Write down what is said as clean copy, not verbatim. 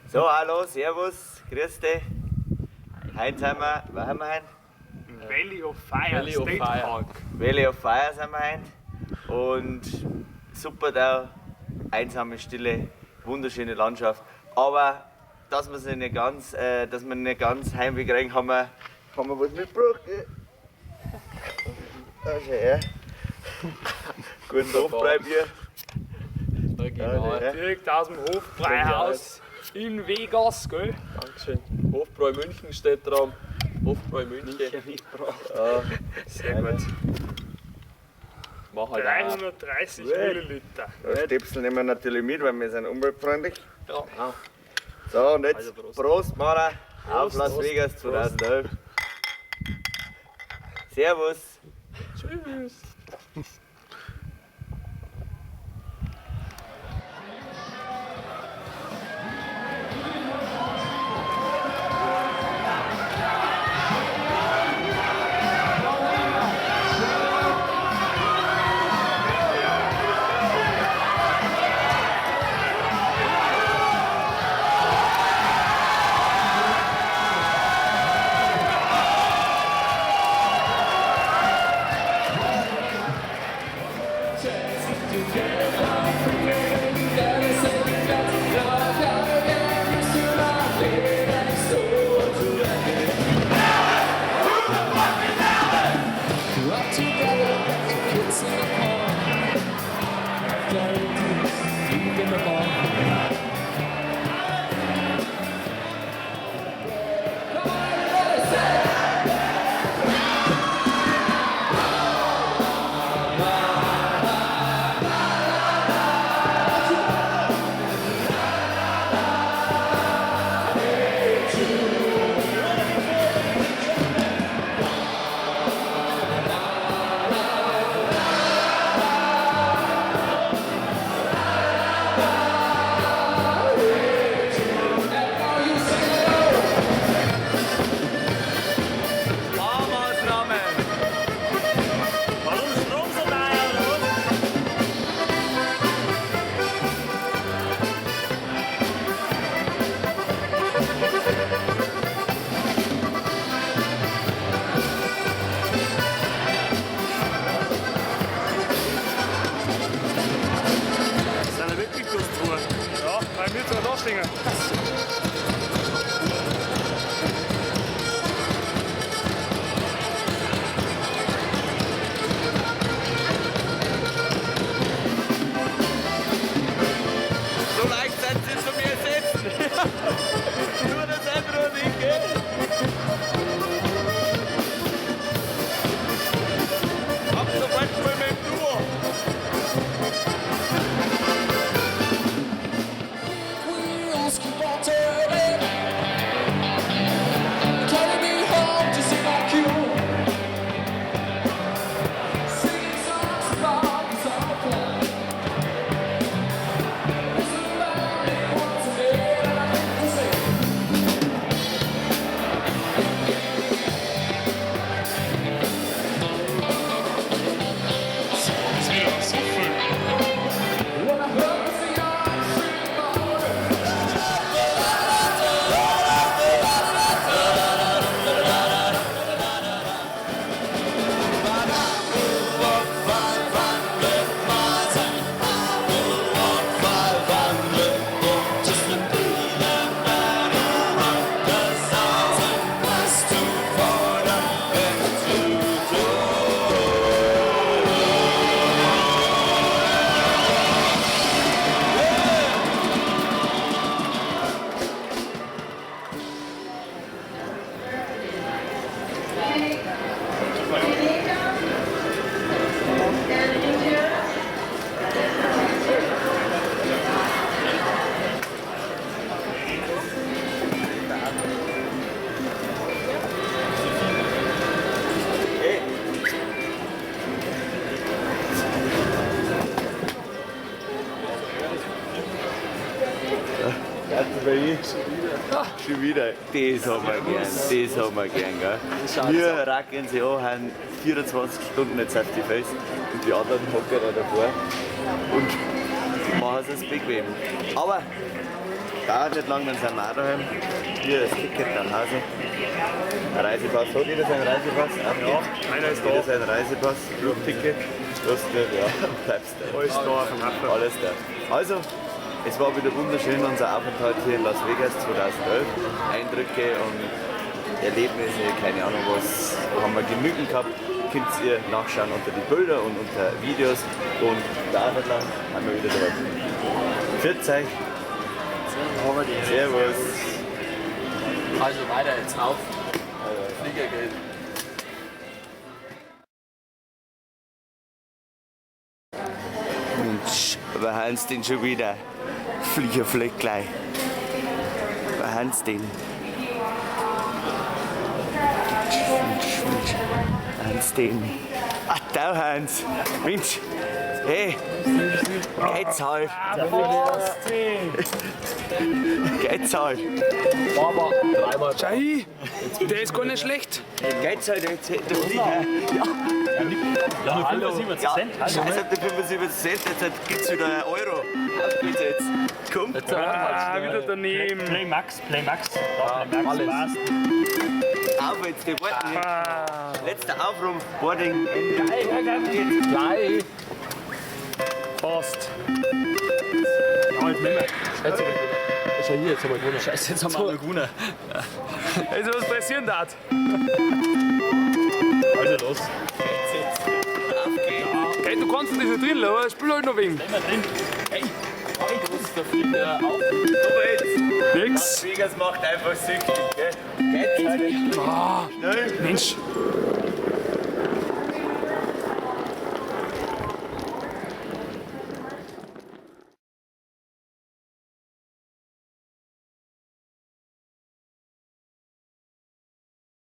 So, hallo, servus, grüß dich. Heute sind wir, wo haben wir heute? Valley of Fire, Valley of State Fire. Park. Valley of Fire sind wir heute. Und super da, einsame Stille, wunderschöne Landschaft. Aber dass wir sie nicht ganz, dass wir nicht ganz Heimweg kriegen, haben wir was mitgebracht. Gell? Da schau her. Guten Hofbräubier. Original. Ja. Direkt aus dem Hofbräuhaus in Vegas, gell? Dankeschön. Hofbräu München steht drauf. Hofbräu München. Ja, Sehr gut. Mach halt auch. 330 Gut. Milliliter. Ja, Stöpsel nehmen wir natürlich mit, weil wir sind umweltfreundlich. Ja. So, und jetzt Also Prost. Prost, Mara, auf Prost. Las Vegas 2011. Servus. Tschüss. Sparmaßnahmen. Warum Strom so teuer oder was? Das sind ja wirklich bloß zwei. Ja, weil wir zwei da stehen. So leicht seid ihr zu mir setzen. Nur das Sandro und ich, gell? Ab sofort spielen wir im Duo. Wheels keep on turning, carry me home to see my cure. Singing songs about this old plan. It's about it once again, and I think to say. Das ist wieder so viel. When I heard the oxen moaning. Schon wieder. Das haben wir gern, das haben wir gern, gell? Wir racken sie an, haben 24 Stunden jetzt auf die Fels und die anderen hocken da davor und machen es uns bequem. Aber dauert nicht lang, dann sind wir auch daheim. Hier das Ticket nach Hause. Ein Reisepass. Hat jeder seinen Reisepass? Ja, meiner ist da. Jeder seinen Reisepass, Flugticket. Du hast nicht, ja, bleibst da. Alles da auf dem Hafen. Alles da. Also, es war wieder wunderschön, unser Aufenthalt hier in Las Vegas 2011. Eindrücke und Erlebnisse, keine Ahnung was, haben wir genügend gehabt. Könnt ihr nachschauen unter die Bilder und unter Videos. Und da nicht lang haben wir wieder dabei. Pfiat euch. Servus. Also weiter jetzt auf. Fliegergeld. Mensch, wer haben's denn schon wieder? Fliegerfleck gleich. Wer haben's denn? Mensch, Mensch, Mensch. Wer haben's denn? Ah, da haben's. Mensch, hey, geht's halt. Geht's halt. Aber dreimal. Schei, der ist gar nicht schlecht. Geht's halt jetzt, der Flieger. Ja, Ja, nur 75 ja. Cent. Scheiß auf die 75 Cent, jetzt gibt's wieder einen Euro. Auf geht's jetzt. Komm. Ah, wieder daneben. Play Max, Play Max. Da, Play Max, alles. passt. Auf jetzt, die warten jetzt. Letzter Aufruf, Boarding. Gleich. Passt. Ja, jetzt nehmen wir. Jetzt hab ich gewonnen. Schau hier, jetzt haben wir gewonnen. Scheiße, jetzt haben wir gewonnen. Also, was passieren darf. Also los. Hey, du kannst nicht so drin, aber spiel halt noch wegen. Immer drin. Der Flieger auf. Jetzt. Nix. Vegas macht einfach süchtig, gell? Geht's halt. Mensch.